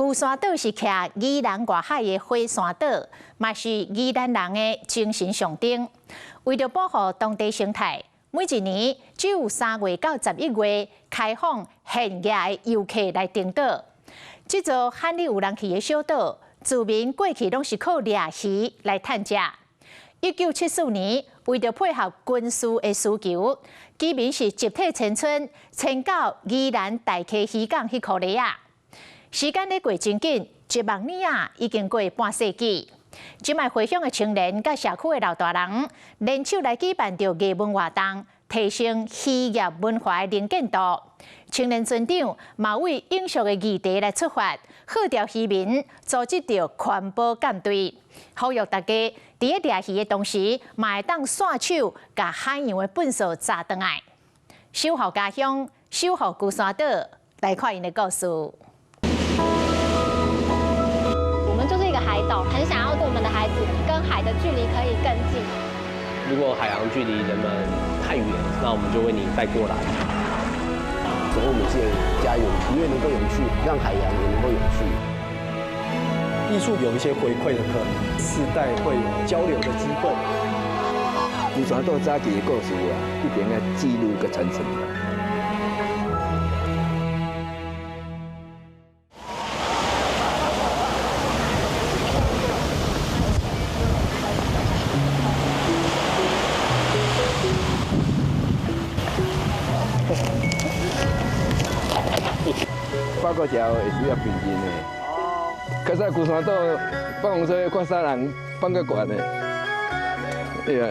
龜山島是徛宜蘭外海的火山島，嘛是宜蘭人的精神象徵。為著保護當地生態，每一年只有3月到11月開放現業的遊客來登島。這座罕有人去的小島，住民過去攏是靠掠魚來趁食。1974年，為著配合軍事的需求，居民是集體遷村，遷到宜蘭大溪漁港彼箍犁仔。時間咧過真緊，一望年仔，已經過半世紀。這擺回鄉的青年佮社區的老大人聯手來舉辦著藝文活動，提升漁業文化的能見度。青年村長嘛為永續的議題來出發，號召漁民組織著環保艦隊，呼籲大家佇咧掠魚的同時，嘛會當紲手共海洋的糞埽紮轉來，守護家鄉，守護龜山島，來看𪜶的故事。我們就是一個海島，很想要我們的孩子跟海的距離可以更近。如果海洋距離人們太遠，那我們就為你帶過來。守護我們自己的家園，漁業能夠永續，讓海洋也能夠永續。藝術有一些回饋的可能，世代會有交流的機會。龜山島早期的故事啊，一定要記錄佮傳承。法國橋會需要平靜的。較早龜山島放說較早人放較懸的。對啊。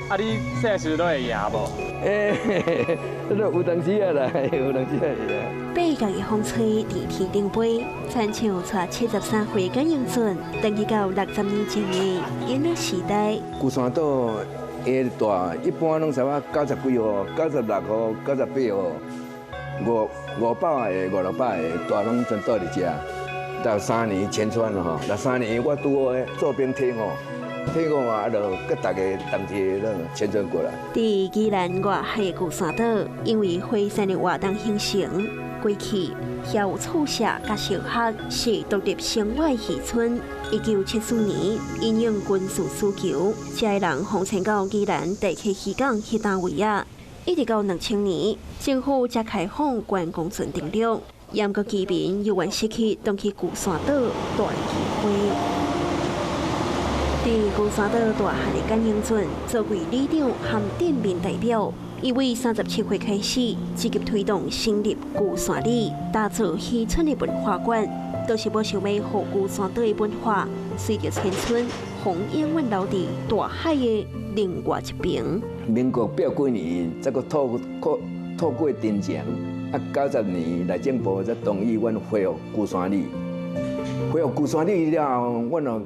啊，你細時攏會贏無？欸，有當時啊啦，有當時啊會贏。八角的風吹佇天頂飛，親像帶73歲簡永准，轉去到60年前的囡仔時代。龜山島的大，一般攏差不多90幾戶、96戶、98戶。五百个、五六百个，大攏全住佇遮。63年遷村吼，63年我拄好做兵退伍，退伍啊，就佮大家同齊攏遷村過來。佇宜蘭外海的龜山島，因為火山的活動形成，過去遐有厝舍佮小學，是獨立生活的漁村。1974年，因應軍事需求，遮的人遷徙到宜蘭大溪漁港彼單位仔。一直到2000年，政府才開放觀光船登陸，毋過居民猶原失去轉去龜山島大機會。佇龜山島大漢的簡永准作為里長和鎮民代表，伊為37歲開始積極推動成立龜山里，打造漁村的文化館，都是無想欲予龜山島的文化隨著遷村，予永遠留佇大海的另外一邊。民國八幾年，才閣透過陳情，啊90年內政部才同意阮恢復龜山里。恢復龜山里了後，阮就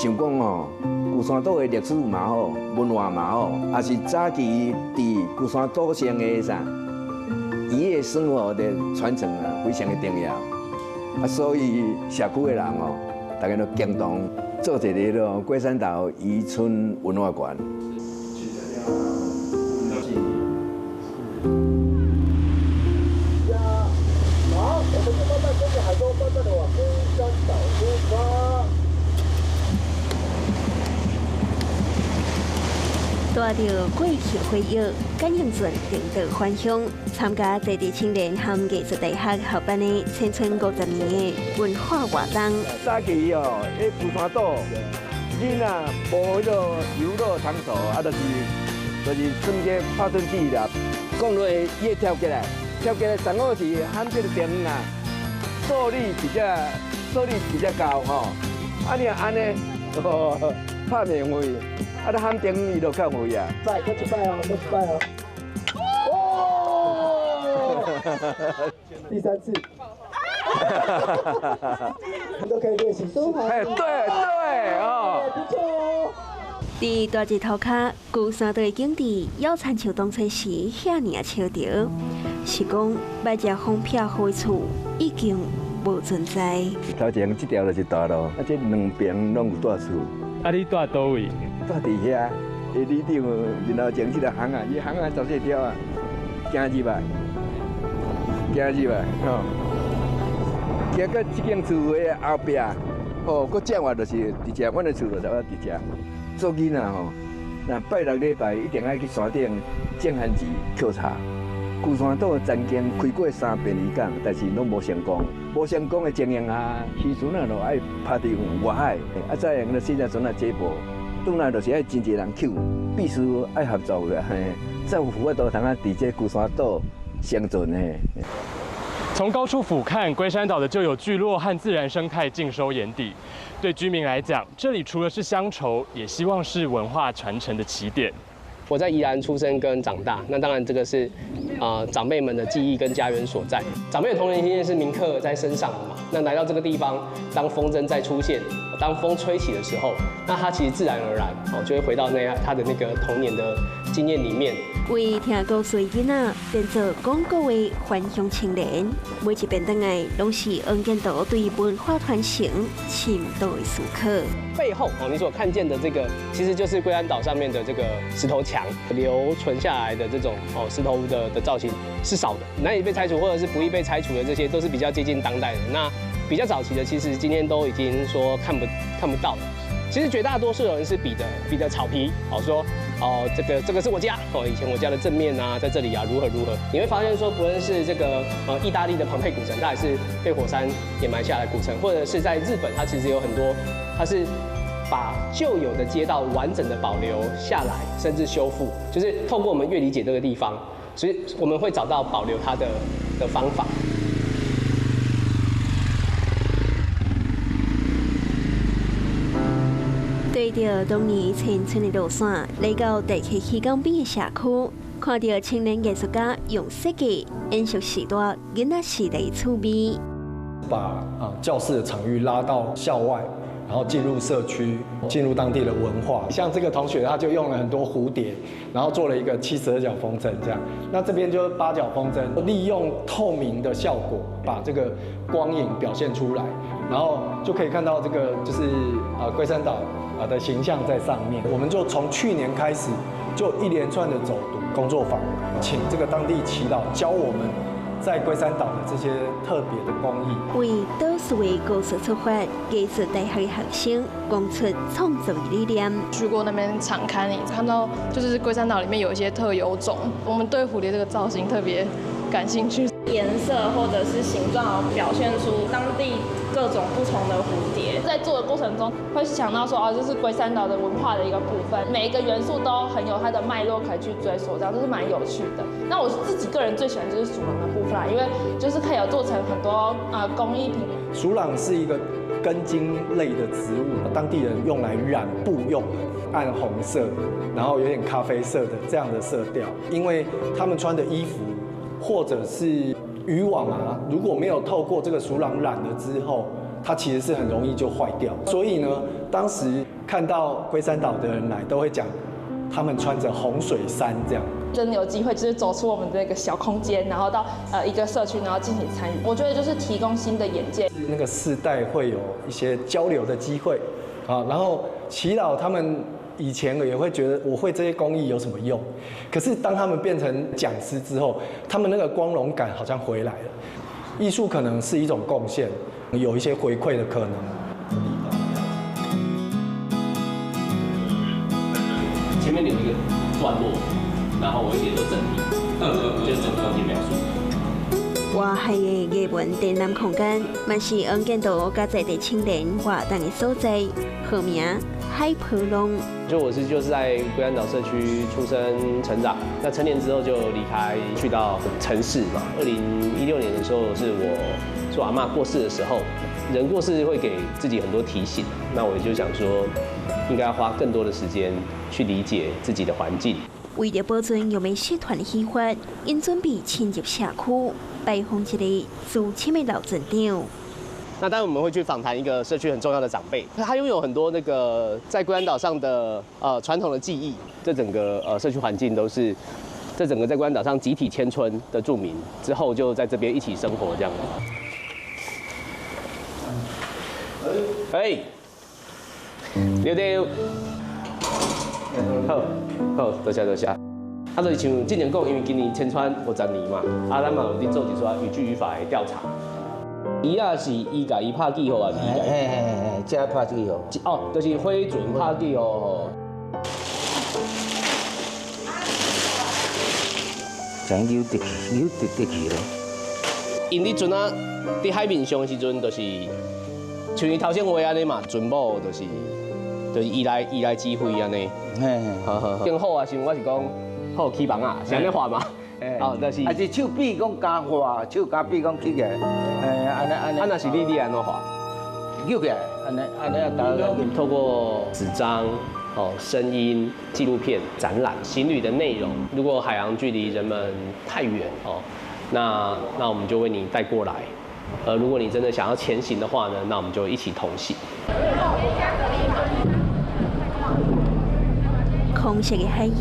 想講吼，龜山島的歷史嘛好，文化嘛好，也是早期佇龜山島上的啥，伊的生活的傳承啊，非常的重要。啊，所以社區的人吼，大家都共同做一个咯龜山島漁村文化館。好，我們就慢慢跟著海風，慢慢的往龜山島出發。帶著過去回憶，簡永准登島返鄉，參加在地青年和藝術大學合辦的遷村50年的文化活動。早期哦，彼龜山島，囡仔無彼個遊樂場所，啊，就是耍這拍轉子啦。講落伊會跳起來，跳起來上好是含這個電啊，速率比較高吼。啊，你若按呢，哦，拍袂飛。啊！你喊電伊就較飛啊！再，閣一擺哦，閣一擺哦。哦！第三次。你都可以練習。哎，對對哦。不錯哦。佇大日塗跤，龜山島的景致，猶親像當初時遐爾仔潮著，是講䆀食風避雨的厝已經無存在。頭前這條就是大路，啊，這兩邊攏有住厝。啊，你住佗位？住佇遐，彼里長面頭前這個巷仔，伊巷仔十四條啊，行入來，行入來，吼。行到這間厝的後壁，哦，閣正話就是佇遮，阮的厝就差不多佇遮。做囡仔吼，若拜六禮拜一定愛去山頂種番薯抾柴。龜山島曾經開過三遍漁港，但是攏無成功。無成功的情形下，漁船仔就愛拋佇外海，啊，才會用得細隻船仔接駁。轉來就是愛真濟人抾，必須愛合作的，嘿，才有法度通啊佇這龜山島生存的。從高處俯瞰，龜山島的舊有聚落和自然生態盡收眼底。對居民來講，這裡除了是鄉愁，也希望是文化傳承的起點。我在宜蘭出生跟長大，那當然這個是長輩們的記憶跟家園所在。長輩的童年經驗是銘刻在身上的嘛。那來到這個地方，當風箏再出現，當風吹起的時候，那他其實自然而然哦就會回到那樣他的那個童年的經驗裡面。為聽故事囡仔變做講故的返鄉青年，每一遍轉來攏是黃建道對文化傳承深度的思考。背後哦，你所看見的這個，其實就是龜山島上面的這個石頭牆留存下來的這種哦石頭的造型是少的，難以被拆除或者是不易被拆除的這些，都是比較接近當代的。那比較早期的，其實今天都已經說看不到了。其實絕大多數人是比的草皮，哦說哦這個是我家哦，以前我家的正面啊，在這裡啊，如何如何。你會發現說，不論是這個意大利的龐貝古城，它也是被火山掩埋下來的古城，或者是在日本，它其實有很多，它是把舊有的街道完整的保留下來，甚至修復，就是透過我們越理解這個地方，所以我們會找到保留它的方法。對著當年青春的路線，來到大溪漁港邊的社區，看著青年藝術家用設計延續時代囡仔時代的趣味。把教室的場域拉到校外，然後進入社區，進入當地的文化。像這個同學，他就用了很多蝴蝶，然後做了一個72角風箏這樣。那這邊就是8角風箏，利用透明的效果，把這個光影表現出來，然後就可以看到這個就是龜山島的形象在上面。我們就從去年開始，就一連串的走讀工作坊，請這個當地耆老教我們在龜山島的這些特別的工藝。為島嶼的故事出發，藝術大學的學生講出創作的理念。去過那邊場勘，你看到就是龜山島裡面有一些特有種，我們對蝴蝶這個造型特別感興趣。顏色或者是形狀表現出當地各種不同的蝴蝶。在做的過程中，會想到說，哦，這是龜山島的文化的一個部分，每一個元素都很有它的脈絡可以去追溯，這樣就是蠻有趣的。那我自己個人最喜歡就是薯榔的部分啦，因為就是可以有做成很多工藝品。薯榔是一個根莖類的植物，當地人用來染布用的，暗紅色，然後有點咖啡色的這樣的色調，因為他們穿的衣服或者是漁網啊，如果沒有透過這個薯榔染了之後，它其實是很容易就壞掉。所以呢，當時看到龜山島的人來，都會講他們穿着紅水衫這樣。真的有機會，就是走出我們這個小空間，然後到一個社區，然後進行參與。我覺得就是提供新的眼界。那個世代會有一些交流的機會啊，然後耆老他們以前也會覺得我會這些工藝有什麼用，可是當他們變成講師之後，他們那個光榮感好像回來了。藝術可能是一種貢獻，有一些回饋的可能。前面有一個段落，然後我一點都整體，就是整體描述。外海的藝文展覽空間，嘛是黃建道佮在地青年活動的所在，號名海波浪。就我是就是在龜山島社區出生成長，那成年之後就離開去到城市嘛。2016年的時候，是我阿嬤過世的時候，人過世會給自己很多提醒，那我就想說，應該花更多的時間去理解自己的環境。為著保存玉米社團的喜歡，𪜶準備深入社區拜訪一个資深的老船長。那當然我們會去訪談一個社區很重要的長輩，他擁有很多那個在龜山島上的傳統的記憶。這整個社區環境都是，這整個在龜山島上集體遷村的住民之後就在這邊一起生活這樣。哎，溜溜，好，好，多謝多謝。啊，就是像之前講，因為今年遷村50年嘛，啊，咱嘛有佇做一撮語句語法的調查。鱼仔是伊共伊拍記號，還是伊共？嘿嘿嘿，這拍記號。哦，就是火船拍記號吼。怎扭得去，扭得得去咯。𪜶佇船仔佇海面上的時陣，就是像伊頭先話按呢嘛，船母就是伊來指揮按呢。嘿，好好好。更好啊，是我是講好起房啊，是按呢畫嘛？哦，就是。還是手臂講加畫，手加臂講起來，按呢按呢。啊，若是你按怎畫？扭起來，按呢按呢打。透過紙張、哦聲音、紀錄片、展覽、行旅的內容。如果海洋距離人們太遠哦，那我們就為你帶過來。如果你真的想要前行的話呢，那我們就一起同行。空色的海洋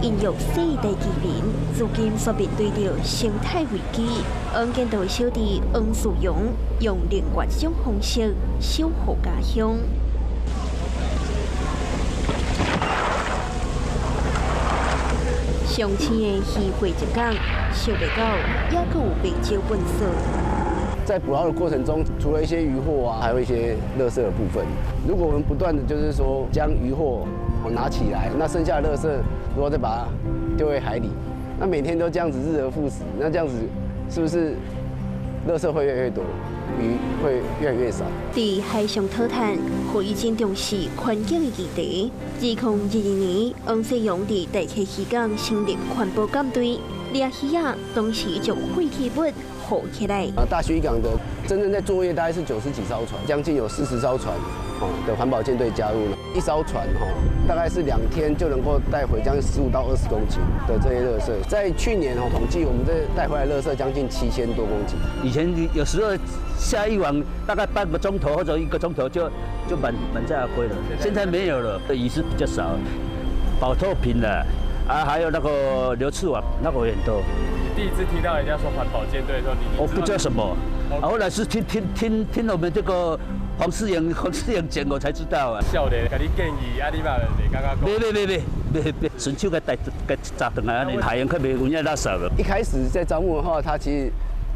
孕育世代居民，如今所面對著生態危機。王建道小弟黃樹榮用另外一種方式守護家鄉。上市的漁會一港，想袂到猶閣有白蕉糞埽。在捕撈的過程中，除了一些漁獲啊，還有一些垃圾的部分。如果我們不斷的就是說將漁獲拿起來，那剩下的垃圾如果再把它丟回海裡，那每天都這樣子日而復始，那這樣子是不是垃圾會越來越多，魚會越來越少？佇海上討碳，予伊真重視環境的議題。2022年，黃世榮佇大溪漁港成立環保艦隊，掠魚仔當時將廢棄物護起來。啊，大溪漁港的真正在作業大概是90幾艘船，將近有40艘船哦的環保艦隊加入了。一艘船哦，大概是2天就能夠帶回將近15到20公斤的這些垃圾。在去年哦，統計我們這帶回來垃圾將近7000多公斤。以前有時候下一網大概半個鐘頭或者1個鐘頭就滿滿載而歸了，現在沒有了，魚是比較少，寶特瓶的啊，還有那個流刺網，那個也很多。你第一次聽到人家說環保艦隊的時候，你我不知道什麼，後來是聽我們這個黃世陽講，我才知道啊。少年，給你建議啊，你嘛袂感覺？別，順手給帶給砸轉來，海洋較袂有影垃圾了。一開始在招募的話，他其實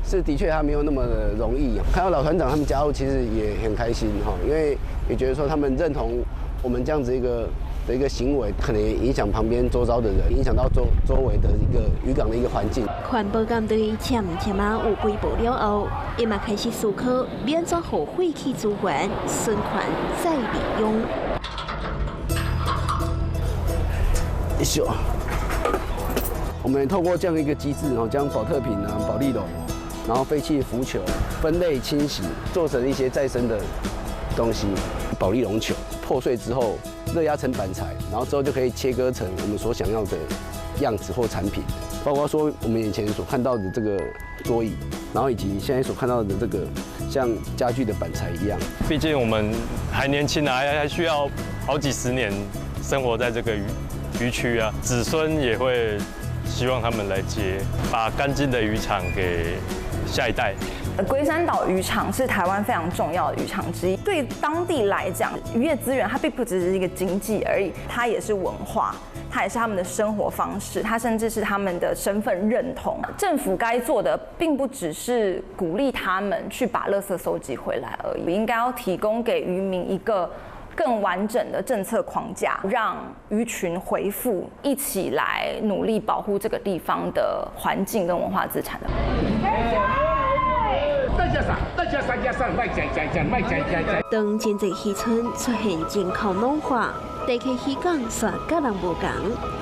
是的確他沒有那麼的容易。看到老船長他們加入，其實也很開心哈，因為也覺得說他們認同我們這樣子一個行為，可能也影響旁邊周遭的人，影響到周圍的一個漁港的一個環境。環保艦隊漸漸啊有規模了後，伊嘛開始思考欲按怎予廢棄資源循環再利用。一宿，我們透過這樣一個機制，哦，將寶特瓶啊、保麗龍，然後廢棄浮球分類清洗，做成一些再生的東西。保麗龍球破碎之後，熱壓成板材，然後之後就可以切割成我們所想要的樣子或產品，包括說我們眼前所看到的這個桌椅，然後以及現在所看到的這個像家具的板材一樣。畢竟我們還年輕啊，還需要好幾十年生活在這個漁區啊，子孫也會希望他們來接，把乾淨的漁場給下一代。龜山島漁場是台灣非常重要的漁場之一。對當地來講，漁業資源它並不只是一個經濟而已，它也是文化，它也是他們的生活方式，它甚至是他們的身份認同。政府該做的，並不只是鼓勵他們去把垃圾收集回來而已，應該要提供給漁民一個更完整的政策框架，讓魚群恢復，一起來努力保護這個地方的環境跟文化資產。當真濟漁村出現人口老化，地區漁港煞佮人無仝，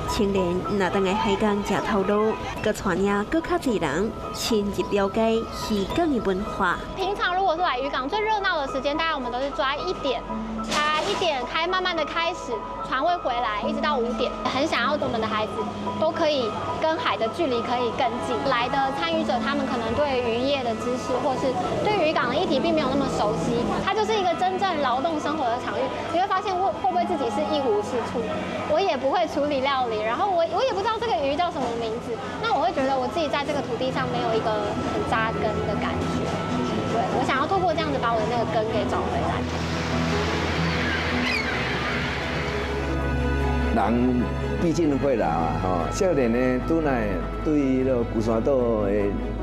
青年若轉來海港食頭路，閣帶領閣較濟人深入了解漁港的文化。平常如果是來漁港最熱鬧的時間，大概我們都是抓1點，大概1點開，慢慢的開始船會回來，一直到5點。很想要我們的孩子都可以跟海的距離可以更近。來的參與者，他們可能對漁業的知識，或是對漁港的議題並沒有那麼熟悉。它就是一個真正勞動生活的場域。你會發現會不會自己是一無是處？我也不會處理料理，然後我也不知道這個魚叫什麼名字。那我會覺得我自己在這個土地上沒有一個很扎根的感覺。對，我想要透過這樣子把我的那個根給找回來。人畢竟會老啊，吼，少年呢，拄來對彼個龜山島的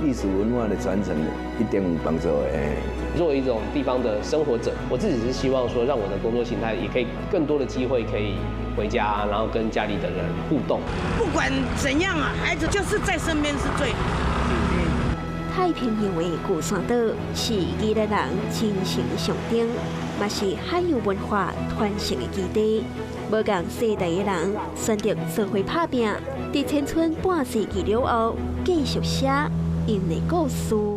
歷史文化的傳承一定有幫助的。作為一種地方的生活者，我自己是希望說，讓我的工作形態也可以更多的機會可以回家，然後跟家裡的人互動。不管怎樣啊，孩子就是在身邊是最好。太平洋的龜山島是宜蘭人精神象徵，嘛是海洋文化傳承的基地。無仝世代的人選擇做伙拍拚，佇青春半世紀了後，繼續寫𪜶的故事。